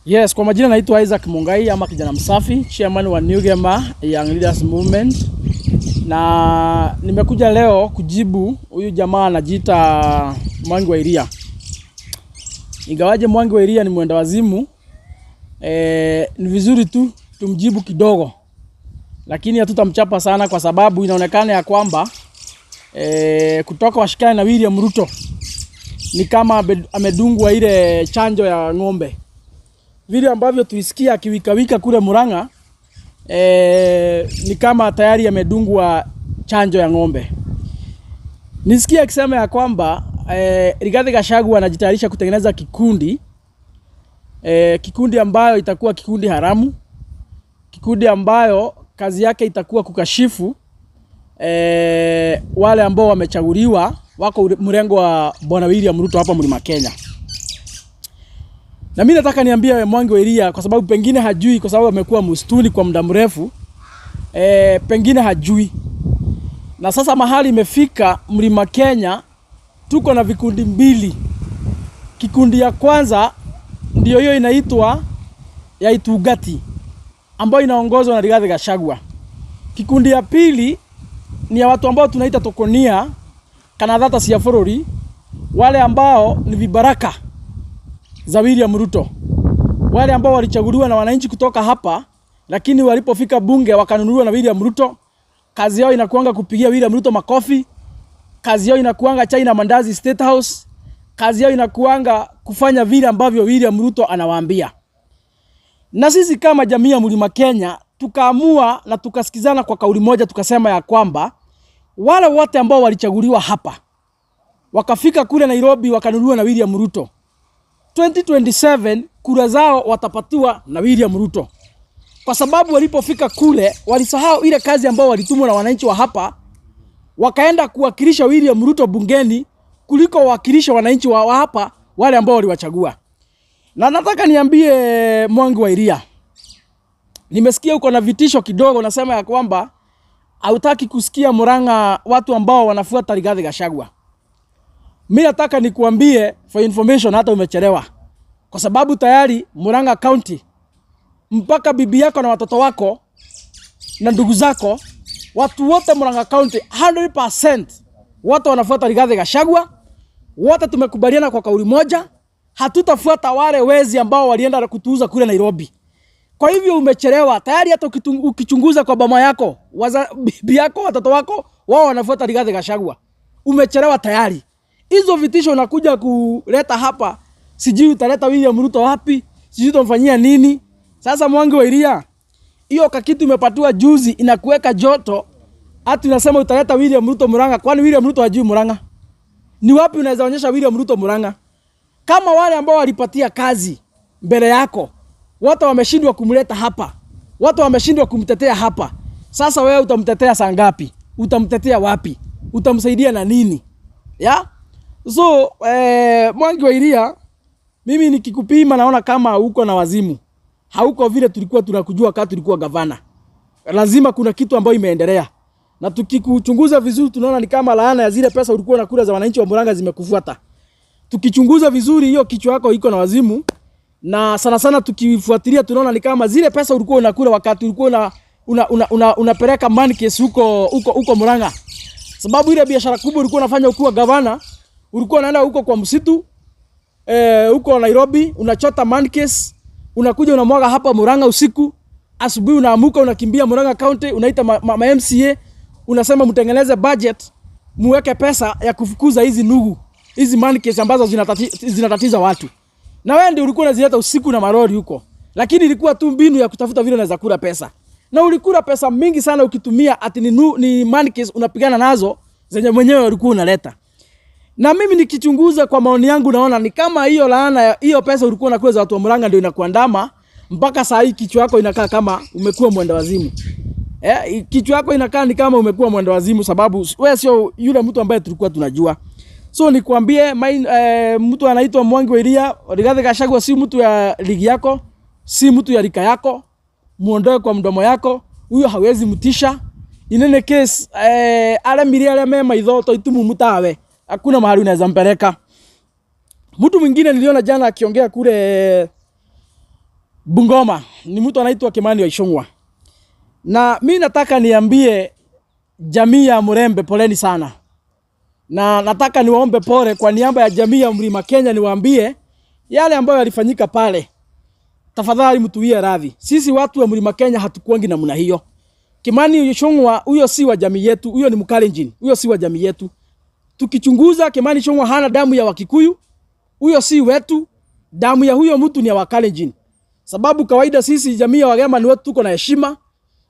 Yes, kwa majina naitwa Isaac Mungai ama kijana msafi, chairman wa New Gema Young Leaders Movement, na nimekuja leo kujibu huyu jamaa anajiita Mwangi wa Iria. Ingawaje Mwangi wa Iria ni mwenda wazimu, ni vizuri tu tumjibu kidogo, lakini hatutamchapa sana kwa sababu inaonekana ya kwamba kutoka washikane na William Ruto ni kama amedungwa ile chanjo ya ng'ombe vile ambavyo tuisikia akiwikawika kule Murang'a, ni kama tayari amedungwa chanjo ya ng'ombe. Nisikia akisema ya kwamba Rigathi Gachagua anajitayarisha kutengeneza kikundi, kikundi ambayo itakuwa kikundi haramu, kikundi ambayo kazi yake itakuwa kukashifu wale ambao wamechaguliwa wako mrengo wa Bwana William Ruto hapa Mlima Kenya. Na mimi nataka niambie Mwangi wa Iria kwa sababu pengine hajui, kwa sababu amekuwa msituni kwa muda mrefu, pengine hajui. Na sasa mahali imefika Mlima Kenya tuko na vikundi mbili. Kikundi ya kwanza ndio hiyo inaitwa ya Itugati ambayo inaongozwa na Rigathi Gachagua. Kikundi ya pili ni ya watu ambao tunaita tokonia kana thata cia bũrũri, wale ambao ni vibaraka za William Ruto, wale ambao walichaguliwa na wananchi kutoka hapa, lakini walipofika bunge wakanunuliwa na William Ruto. Kazi yao inakuanga kupigia William Ruto makofi, kazi yao inakuanga chai na mandazi State House, kazi yao inakuanga kufanya vile ambavyo William Ruto anawaambia. Na sisi kama jamii ya Mlima Kenya tukaamua na tukasikizana kwa kauli moja, tukasema ya kwamba wale wote ambao walichaguliwa hapa wakafika kule Nairobi wakanunuliwa na William Ruto, 2027 kura zao watapatiwa na William Ruto, kwa sababu walipofika kule walisahau ile kazi ambao walitumwa na wananchi wa hapa, wakaenda kuwakilisha William Ruto bungeni kuliko wakilisha wananchi wa hapa wale ambao waliwachagua. Na nataka niambie Mwangi wa Iria, nimesikia uko na vitisho kidogo, nasema ya kwamba hautaki kusikia Murang'a watu ambao wanafuata Rigathi Gachagua. Mimi nataka nikuambie for information, hata umechelewa, kwa sababu tayari Murang'a County mpaka bibi yako na watoto wako na ndugu zako, watu wote Murang'a County 100% wote wanafuata Rigathi Gachagua. Wote tumekubaliana kwa kauli moja, hatutafuata wale wezi ambao walienda kutuuza kule Nairobi. Kwa hivyo umechelewa tayari. Hata ukichunguza kwa boma yako, bibi yako, watoto wako, wao wanafuata Rigathi Gachagua. Umechelewa tayari. Hizo vitisho unakuja kuleta hapa, sijui utaleta William Ruto wapi, sijui utamfanyia nini. Sasa Mwangi wa Iria, hiyo kakitu umepatiwa juzi inakuweka joto, hata unasema utaleta William Ruto Murang'a. Kwani William Ruto hajui Murang'a? Ni wapi unaweza onyesha William Ruto Murang'a? Kama wale ambao walipatia kazi mbele yako wote wameshindwa kumleta hapa, wote wameshindwa kumtetea hapa. Sasa wewe utamtetea saa ngapi? Utamtetea wapi? Utamsaidia na nini? Ya? So, Mwangi wa Iria, mimi nikikupima naona kama uko na wazimu. Hauko vile tulikuwa tunakujua wakati tulikuwa gavana. Lazima kuna kitu ambayo imeendelea. Na tukikuchunguza vizuri tunaona ni kama laana ya zile pesa ulikuwa unakula za wananchi wa Murang'a zimekufuata. Tukichunguza vizuri hiyo kichwa yako iko na wazimu, na sana sana tukifuatilia tunaona ni kama zile pesa ulikuwa unakula wakati ulikuwa unapeleka money case huko huko huko Murang'a. Sababu ile biashara kubwa ulikuwa unafanya ukiwa gavana, ulikuwa unaenda huko kwa msitu, huko Nairobi unachota man case, unakuja unamwaga hapa Murang'a usiku, asubuhi unaamuka unakimbia Murang'a County, unaita ma MCA, unasema mtengeneze budget, muweke pesa ya kufukuza hizi nugu, hizi man case ambazo zinatatiza watu. Na wewe ndio ulikuwa unazileta usiku na marori huko. Lakini ilikuwa tu mbinu ya kutafuta vile unaweza kula pesa. Na ulikula pesa mingi sana ukitumia ati ni man case unapigana nazo zenye mwenyewe ulikuwa unaleta. Na mimi nikichunguza kwa maoni yangu naona ni kama hiyo laana hiyo pesa ulikuwa unakula za watu wa Murang'a ndio inakuandama mpaka saa hii kichwa yako inakaa kama umekuwa mwenda wazimu. Kichwa yako inakaa ni kama umekuwa mwenda wazimu, sababu wewe sio yule mtu ambaye tulikuwa tunajua. So nikwambie mtu anaitwa Mwangi wa Iria, Rigathi Gachagua si mtu ya ligi yako, si mtu ya rika yako. Muondoe kwa mdomo yako, huyo hawezi mtisha. In any case, aremire aria me maitho to itumumu tawe. Hakuna mahali unaweza mpeleka. Mtu mwingine niliona jana akiongea kule Bungoma, ni mtu anaitwa Kimani wa Ichung'wah. Na mi nataka niambie jamii ya Mulembe poleni sana, na nataka niwaombe pole kwa niaba ya jamii ya Mlima Kenya, niwaambie yale ambayo yalifanyika pale, tafadhali mtuwie radhi. Sisi watu wa Mlima Kenya hatukuangi namna hiyo. Kimani Ichung'wah huyo si wa jamii yetu, huyo ni Mkalenjin, huyo si wa jamii yetu. Tukichunguza, Kimani Ichung'wah hana damu ya Wakikuyu, huyo si wetu. Damu ya huyo mtu ni ya Wakalenjin, sababu kawaida sisi jamii ya Wagema ni watu tuko na heshima,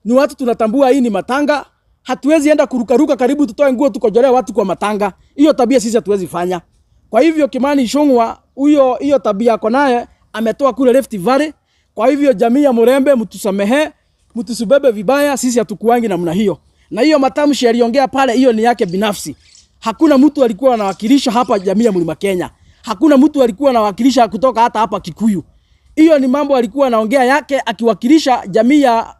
ni watu tunatambua hii ni matanga. Hatuwezi enda kurukaruka karibu tutoe nguo tukojolea watu kwa matanga. Hiyo tabia sisi hatuwezi fanya. Kwa hivyo Kimani Ichung'wah huyo, hiyo tabia ako naye ametoa kule Rift Valley. Kwa hivyo jamii ya Mulembe, mtusamehe, mtusibebe vibaya, sisi hatukuangi namna hiyo. Na hiyo matamshi aliongea pale, hiyo ni yake binafsi. Hakuna mtu alikuwa anawakilisha hapa jamii ya Mlima Kenya. Hakuna mtu alikuwa anawakilisha kutoka hata hapa Kikuyu. Hiyo ni mambo alikuwa anaongea yake akiwakilisha jamii ya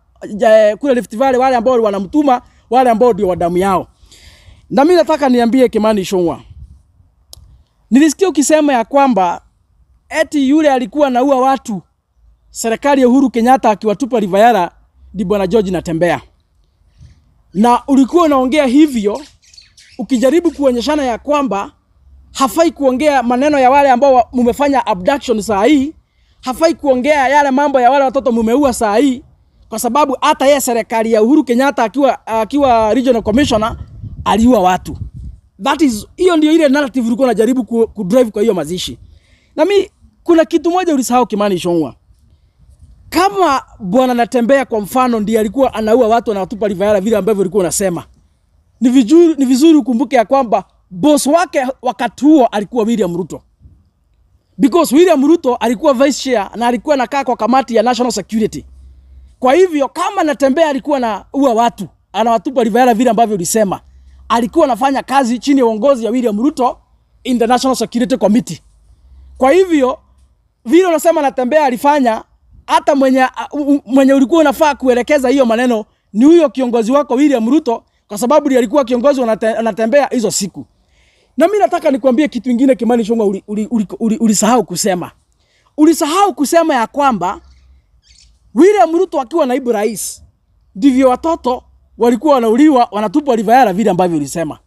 kule Rift Valley, wale ambao wanamtuma, wale ambao ndio wa damu yao. Na mimi nataka niambie Kimani Ichung'wah, nilisikia ukisema ya kwamba eti yule alikuwa anaua watu serikali ya Uhuru Kenyatta akiwatupa River Yala ni bwana George Natembeya, na ulikuwa unaongea hivyo ukijaribu kuonyeshana ya kwamba hafai kuongea maneno ya wale ambao mumefanya abduction saa hii, hafai kuongea yale mambo ya wale watoto mumeua saa hii, kwa sababu hata yeye serikali ya Uhuru Kenyatta akiwa regional commissioner aliua watu. That is, hiyo ndio ile narrative ulikuwa unajaribu ku drive kwa hiyo mazishi. Na mi kuna kitu moja ulisahau, Kimani Ichung'wah. Kama bwana Natembeya kwa mfano ndiye alikuwa anaua watu anawatupa River Yala vile ambavyo ulikuwa unasema, ni vizuri ukumbuke ya kwamba boss wake wakati huo alikuwa William Ruto, because William Ruto alikuwa vice chair na alikuwa anakaa kwa kamati ya national security. Kwa hivyo kama Natembeya alikuwa anaua watu anawatupa River Yala vile ambavyo ulisema, alikuwa anafanya kazi chini ya uongozi ya William Ruto in the National Security Committee. Kwa hivyo vile unasema Natembeya alifanya, hata mwenye ulikuwa unafaa kuelekeza hiyo maneno ni huyo kiongozi wako William Ruto, kwa sababu ndiye alikuwa kiongozi anatembea hizo siku. Na mimi nataka nikwambie kitu kingine, Kimani Ichung'wah, ulisahau kusema. Ulisahau kusema ya kwamba William Ruto akiwa naibu rais ndivyo watoto walikuwa wanauliwa wanatupwa River Yala vile ambavyo ulisema.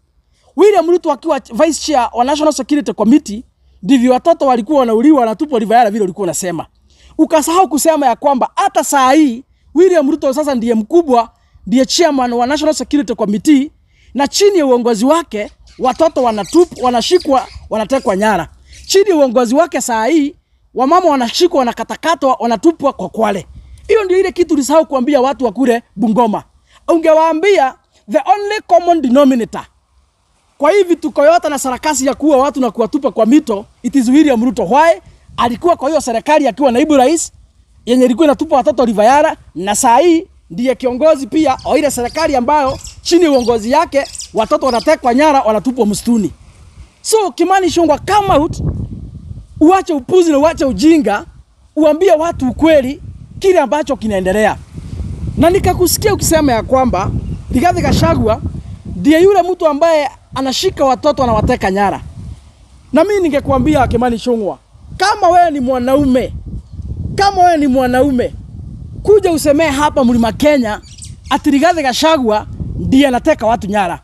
William Ruto akiwa vice chair wa National Security Committee ndivyo watoto walikuwa wanauliwa wanatupwa River Yala vile ulikuwa unasema. Ukasahau kusema ya kwamba hata saa hii William Ruto sasa ndiye mkubwa, ndiye chairman wa National Security Committee, na chini ya uongozi wake watoto wanatupwa, wanashikwa, wanatekwa nyara. Chini ya uongozi wake saa hii wamama wanashikwa, wanakatakatwa, wanatupwa kwa Kwale. Hiyo ndio ile kitu ulisahau kuambia watu wa kule Bungoma. Ungewaambia the only common denominator kwa hii vituko yote na sarakasi ya kuua watu na kuwatupa kwa mito, it is William Ruto. Why? Alikuwa kwa hiyo serikali akiwa naibu rais yenye ilikuwa inatupa watoto River Yala, na saa hii ndiye kiongozi pia wa ile serikali ambayo chini ya uongozi yake watoto wanatekwa nyara, wanatupwa msituni. So Kimani Ichung'wah, come out, uache upuzi na uache ujinga, uambie watu ukweli kile ambacho kinaendelea. Na nikakusikia ukisema ya kwamba Rigathi Gachagua ndiye yule mtu ambaye anashika watoto anawateka nyara. Na mimi ningekuambia Kimani Ichung'wah, kama wewe ni mwanaume, kama wewe ni mwanaume, kuja usemee hapa Mlima Kenya ati Rigathi Gachagua ndiye anateka watu nyara.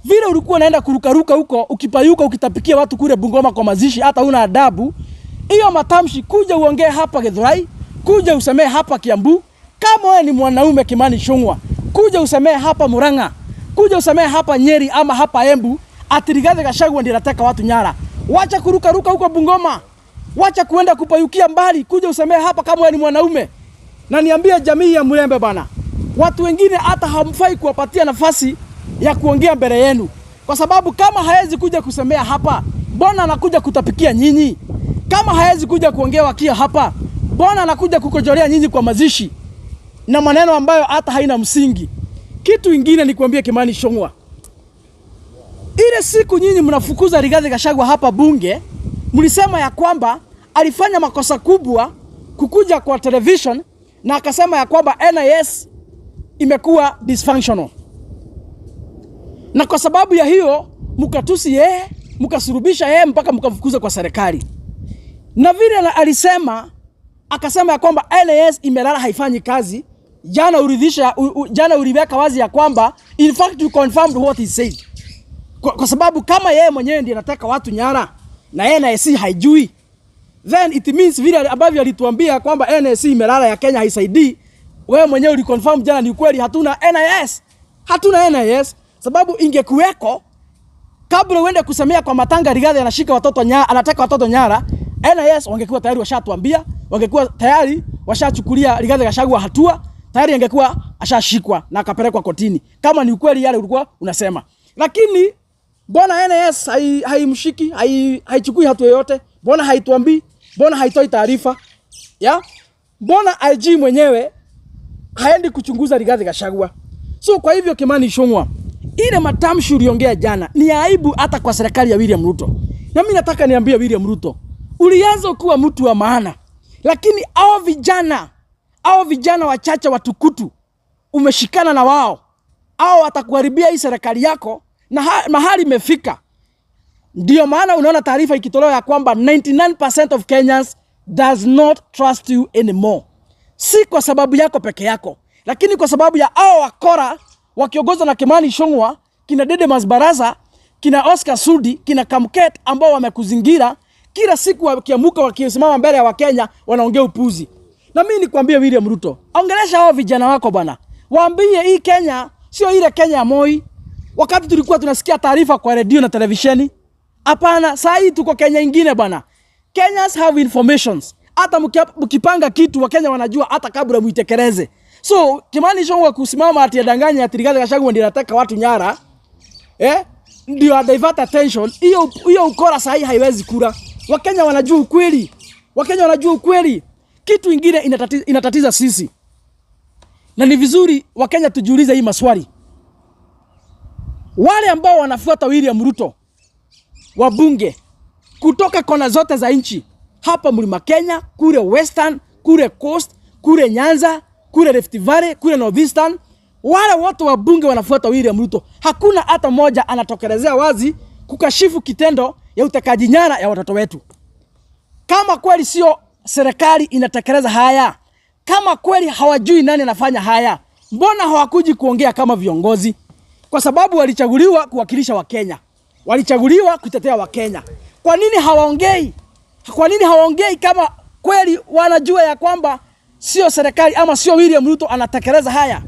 Vile ulikuwa unaenda kurukaruka huko ukipayuka ukitapikia watu kule Bungoma kwa mazishi, hata una adabu. Hiyo matamshi, kuja uongee hapa Githurai, kuja usemee hapa Kiambu. Kama wewe ni mwanaume Kimani Ichung'wah, kuja usemee hapa Murang'a, kuja usemee hapa Nyeri ama hapa Embu ati Rigathi Gachagua ndiye anateka watu nyara. Wacha kurukaruka huko Bungoma, wacha kuenda kupayukia mbali, kuja usemee hapa kama wewe ni mwanaume. Na niambie jamii ya Mulembe bana, watu wengine hata hamfai kuwapatia nafasi ya kuongea mbele yenu, kwa sababu kama hawezi kuja kusemea hapa, mbona anakuja kutapikia nyinyi? Kama hawezi kuja kuongea wakia hapa, mbona anakuja kukojolea nyinyi kwa mazishi na maneno ambayo hata haina msingi? Kitu ingine ni kuambie Kimani Ichung'wah, ile siku nyinyi mnafukuza Rigathi Gachagua hapa bunge, mlisema ya kwamba alifanya makosa kubwa kukuja kwa television na akasema ya kwamba NIS imekuwa dysfunctional, na kwa sababu ya hiyo mkatusi yeye, mkasurubisha yeye mpaka mkamfukuza kwa serikali. Na vile alisema Akasema ya kwamba NIS imelala, haifanyi kazi. Jana uridhisha jana uliweka wazi ya kwamba, in fact, you confirmed what he said. Kwa sababu kama yeye mwenyewe ndiye anateka watu nyara na NIS haijui, then it means vile ambavyo alituambia kwamba NIS imelala ya Kenya haisaidii, wewe mwenyewe uliconfirm jana ni kweli, hatuna NIS. Hatuna NIS sababu ingekuweko, kabla uende kusemea kwa matanga Rigathi anashika watoto nyara, anateka watoto nyara, NIS wangekuwa tayari washatuambia, wangekuwa tayari washachukulia Rigathi Gachagua hatua, tayari angekuwa ashashikwa na akapelekwa kotini, kama ni ukweli yale ulikuwa unasema. Lakini mbona NIS haimshiki, haichukui hatua yoyote? Mbona haituambii? Mbona haitoi taarifa? Ya? Mbona IG mwenyewe haendi kuchunguza Rigathi Gachagua? So kwa hivyo, Kimani Ichung'wah, ile matamshi uliongea jana ni aibu hata kwa serikali ya William Ruto. Na mimi nataka niambie William Ruto, ulianza kuwa mtu wa maana, lakini hao vijana wachache watukutu umeshikana na wao, au watakuharibia hii serikali yako na mahali imefika. Ndio maana unaona taarifa ikitolewa ya kwamba 99% of Kenyans does not trust you anymore. Si kwa sababu yako peke yako, lakini kwa sababu ya hao wakora wakiongozwa na Kimani Ichung'wah, kina Didmus Barasa, kina Oscar Sudi, kina Kamket ambao wamekuzingira kila siku, wakiamuka wakisimama mbele ya Wakenya wanaongea upuzi. Na mimi nikwambie William Ruto, ongelesha hao vijana wako bwana, waambie hii Kenya sio ile Kenya ya Moi wakati tulikuwa tunasikia taarifa kwa redio na televisheni. Hapana, saa hii tuko Kenya ingine bwana. Kenyans have informations. Hata mkipanga kitu, Wakenya wanajua hata kabla muitekeleze. So Kimani Ichung'wah kusimama ati adanganye ati Rigathi Gachagua ndiye anateka watu nyara, eh? Ndio divert attention. Hiyo hiyo ukora saa hii haiwezi kula. Wakenya wanajua ukweli. Wakenya wanajua ukweli. Kitu ingine inatatiza sisi, na ni vizuri Wakenya tujiulize hii maswali. Wale ambao wanafuata William Ruto, wabunge kutoka kona zote za nchi, hapa Mlima Kenya, kule Western, kule Coast, kule Nyanza, kule Rift Valley, kule Northeastern, wale wote wabunge wanafuata William Ruto, hakuna hata mmoja anatokelezea wazi kukashifu kitendo ya utekaji nyara ya watoto wetu. Kama kweli sio serikali inatekeleza haya, kama kweli hawajui nani anafanya haya, mbona hawakuji kuongea kama viongozi? Kwa sababu walichaguliwa kuwakilisha Wakenya, walichaguliwa kutetea Wakenya. Kwa nini hawaongei? Kwa nini hawaongei kama kweli wanajua ya kwamba sio serikali ama sio William Ruto anatekeleza haya?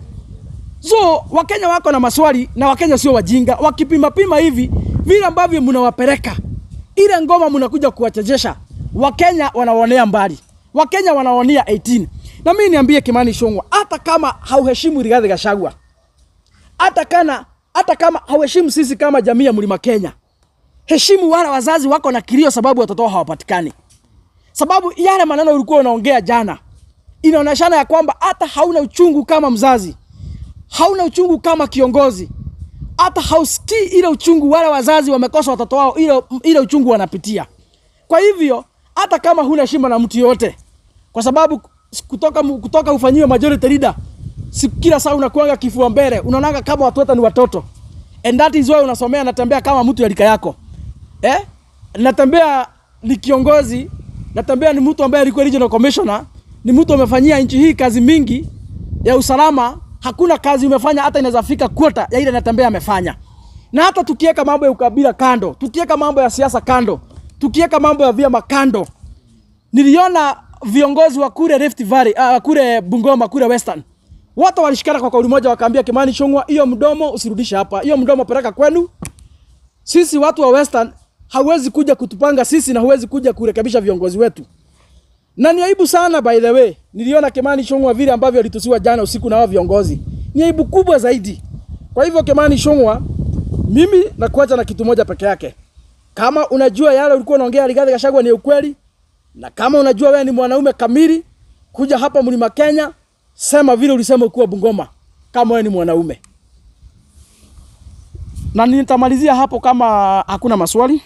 So Wakenya wako na maswali na Wakenya sio wajinga. Wakipima pima hivi vile ambavyo mnawapeleka ile ngoma, mnakuja kuwachezesha Wakenya, wanaonea mbali, Wakenya wanaonea 18. Na mimi niambie Kimani Ichung'wah, hata kama hauheshimu Rigathi Gachagua, hata kama hauheshimu sisi kama jamii ya Mlima Kenya, heshimu wale wazazi wako na kilio sababu watoto wao hawapatikani. Sababu yale maneno ulikuwa unaongea jana inaonyeshana ya kwamba hata hauna uchungu kama mzazi, hauna uchungu kama kiongozi, hata hausikii ile uchungu wale wazazi wamekosa watoto wao, ile uchungu wanapitia. Kwa hivyo hata kama huna heshima na mtu yote, kwa sababu kutoka ufanyiwe majority leader, si kila saa unakuanga kifua mbele, unaonanga kama watu wote ni watoto, and that is why unasomea natembea kama mtu ya rika yako, eh? Natembea ni kiongozi, natembea ni mtu ambaye alikuwa regional commissioner, ni mtu amefanyia nchi hii kazi mingi ya usalama. Hakuna kazi umefanya hata inaweza fika quarter ya ile Natembeya amefanya. Na hata tukiweka mambo ya ukabila kando, tukiweka mambo ya siasa kando, tukiweka mambo ya vyama kando, niliona viongozi wa kule Rift Valley, kule Bungoma, kule Western, wote walishikana kwa kauli moja, wakaambia Kimani Ichung'wah, hiyo mdomo usirudishe hapa, hiyo mdomo peleka kwenu. Sisi watu wa Western hauwezi kuja kutupanga sisi na huwezi kuja kurekebisha viongozi wetu. Na ni aibu sana, by the way. Niliona Kimani Ichung'wah vile ambavyo alitusiwa jana usiku na hao viongozi. Ni aibu kubwa zaidi. Kwa hivyo Kimani Ichung'wah, mimi nakuacha na kitu moja peke yake. Kama unajua yale ulikuwa unaongea Rigathi Gachagua ni ukweli, na kama unajua wewe ni mwanaume kamili, kuja hapa Mlima Kenya, sema vile ulisema ukiwa Bungoma, kama wewe ni mwanaume. Na nitamalizia hapo kama hakuna maswali.